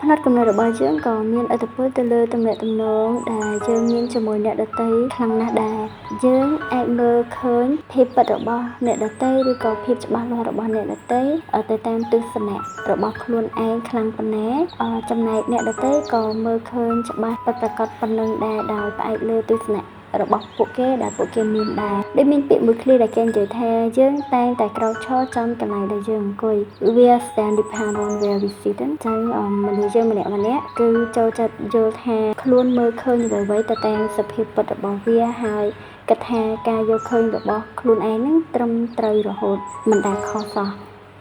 ផ្នត់គំនិតរបស់យើងក៏មានឥទ្ធិពលទៅលើទំនាក់ទំនងដែលយើងមានជាមួយអ្នកដទៃខ្លាំងណាស់ដែរយើងអាចមើលឃើញភាពពិតរបស់អ្នកដទៃឬក៏ភាពច្បាស់លាស់របស់អ្នកដទៃទៅតាមទស្សនៈរបស់ខ្លួនឯងខ្លាំងប៉ុណ្ណាចំណែកអ្នកដទៃក៏មើលឃើញច្បាស់ពិតប្រាកដប៉ុណ្ណឹងដែរដោយផ្អែកលើទស្សនៈរបស់ពួកគេដែលពួកគេមានដែរដូចមានពាក្យមួយឃ្លាដែលគេនិយាយថាយើងតែងតែក្រោកឈរចំកន្លែងដែលយើងអង្គុយ We stand depend on where we sit អញ្ចឹងមនុស្សយើងម្នាក់ម្នាក់គឺចូលចិត្តយល់ថាខ្លួនមើលឃើញអ្វីៗទៅតាមសភាពពិតរបស់វាហើយគិតថាការយល់ឃើញរបស់ខ្លួនឯងហ្នឹងត្រឹមត្រូវរហូតមិនដែលខុសសោះ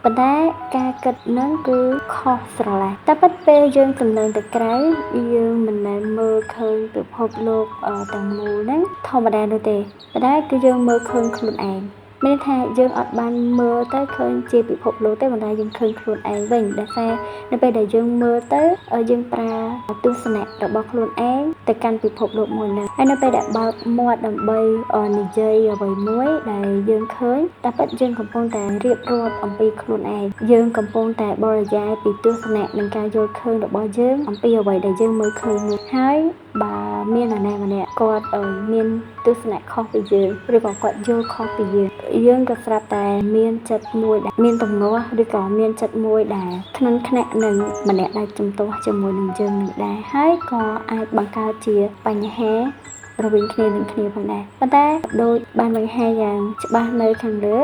ប៉ុន្តែការគិតនឹងគឺខុសស្រឡះតែពិតពេលយើងសម្លឹងទៅក្រៅយើងមិនមែនមើលឃើញពិភពលោកទាំងមូលហ្នឹងធម្មតានោះទេប៉ុន្តែគឺយើងមើលឃើញខ្លួនឯងមានន័យថាយើងអត់បានមើលទៅឃើញជាពិភពលោកទេប៉ុន្តែយើងឃើញខ្លួនឯងវិញដោយសារនៅពេលដែលយើងមើលទៅយើងប្រើទស្សនៈរបស់ខ្លួនឯងទៅកាន់ពិភពលោកមួយហ្នឹងហើយនៅពេលដែលបើកមាត់ដើម្បីនិយាយអ្វីមួយដែលយើងឃើញតែពិតយើងកំពុងតែរៀបរាប់អំពីខ្លួនឯងយើងកំពុងតែបរិយាយពីទស្សនៈនិងការយល់ឃើញរបស់យើងអំពីអ្វីដែលយើងមើលឃើញនោះហើយបើមាននរណាម្នាក់គាត់មានទស្សនៈខុសពីយើងឬក៏គាត់យល់ខុសពីយើងយើងក៏ស្រាប់តែមានចិត្តមួយដែលមានទំនាស់ឬក៏មានចិត្តមួយដែលថ្និនថ្នាក់នឹងម្នាក់ដែលជំទាស់ជាមួយនឹងយើងនឹងដែរហើយក៏អាចបង្កើតជាបញ្ហារវាងគ្នានឹងគ្នាផងដែរប៉ុន្តែដូចបានបង្ហាញយ៉ាងច្បាស់នៅខាងលើ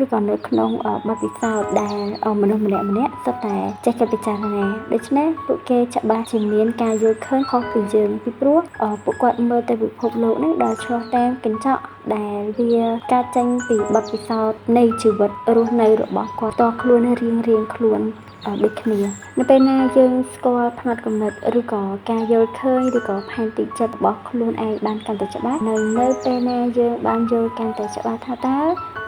ឬក៏នៅក្នុងបទពិសោធន៍ដែលមនុស្សម្នាក់ម្នាក់សុទ្ធតែចេះគិតពិចារណាដូច្នេះពួកគេច្បាស់ជាមានការយល់ឃើញខុសពីយើងពីព្រោះពួកគាត់មើលទៅពិភពលោកនេះដោយឆ្លុះតាមកញ្ចក់ដែលវាកើតចេញពីបទពិសោធន៍នៃជីវិតរស់នៅរបស់គាត់តខ្លួនរៀងរៀងខ្លួនដូចគ្នានៅពេលណាយើងស្គាល់ផ្នត់គំនិតឬក៏ការយល់ឃើញឬក៏ផែនទីចិត្តរបស់ខ្លួនឯងបានកាន់តែច្បាស់នៅនៅពេលណាយើងបានយល់កាន់តែច្បាស់ថាតើ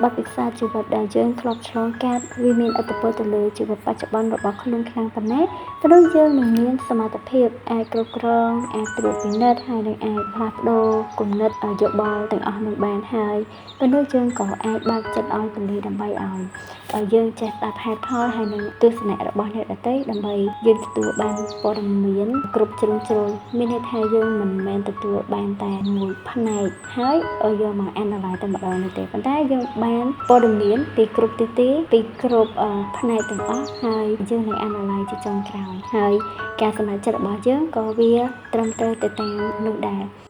បទពិសោធន៍ជីវិតដែលយើងធ្លាប់ឆ្លងកាត់វាមានឥទ្ធិពលទៅលើជីវិតបច្ចុប្បន្នរបស់ខ្លួនខ្លាំងប៉ុណ្ណាព្រោះយើងនឹងមានសមត្ថភាពអាចគ្រប់គ្រងអាចត្រួតពិនិត្យហើយនឹងអាចផ្លាស់ប្ដូរគំនិតយោបល់ទាំងអស់នោះបានហើយពេលនោះយើងក៏អាចបើកចិត្តឲ្យទូលាយដើម្បីឲ្យយើងចេះស្ដាប់ហេតុផលហើយនឹងទស្សនៈរបស់អ្នកដទៃដើម្បីយើងទទួលបានព័ត៌មានគ្រប់ជ្រុងជ្រោយមានន័យថាយើងមិនមែនទទួលបានតែមួយផ្នែកហើយយកមក analyze តែម្ដងនោះទេប៉ុន្តែយើងបានព័ត៌មានពីគ្រប់ទិសទីពីគ្រប់ផ្នែកទាំងអស់ហើយយើងនឹង analyze ជាចុងក្រោយហើយការសម្រេចចិត្តរបស់យើងក៏វាត្រឹមត្រូវទៅតាមនោះដែរ។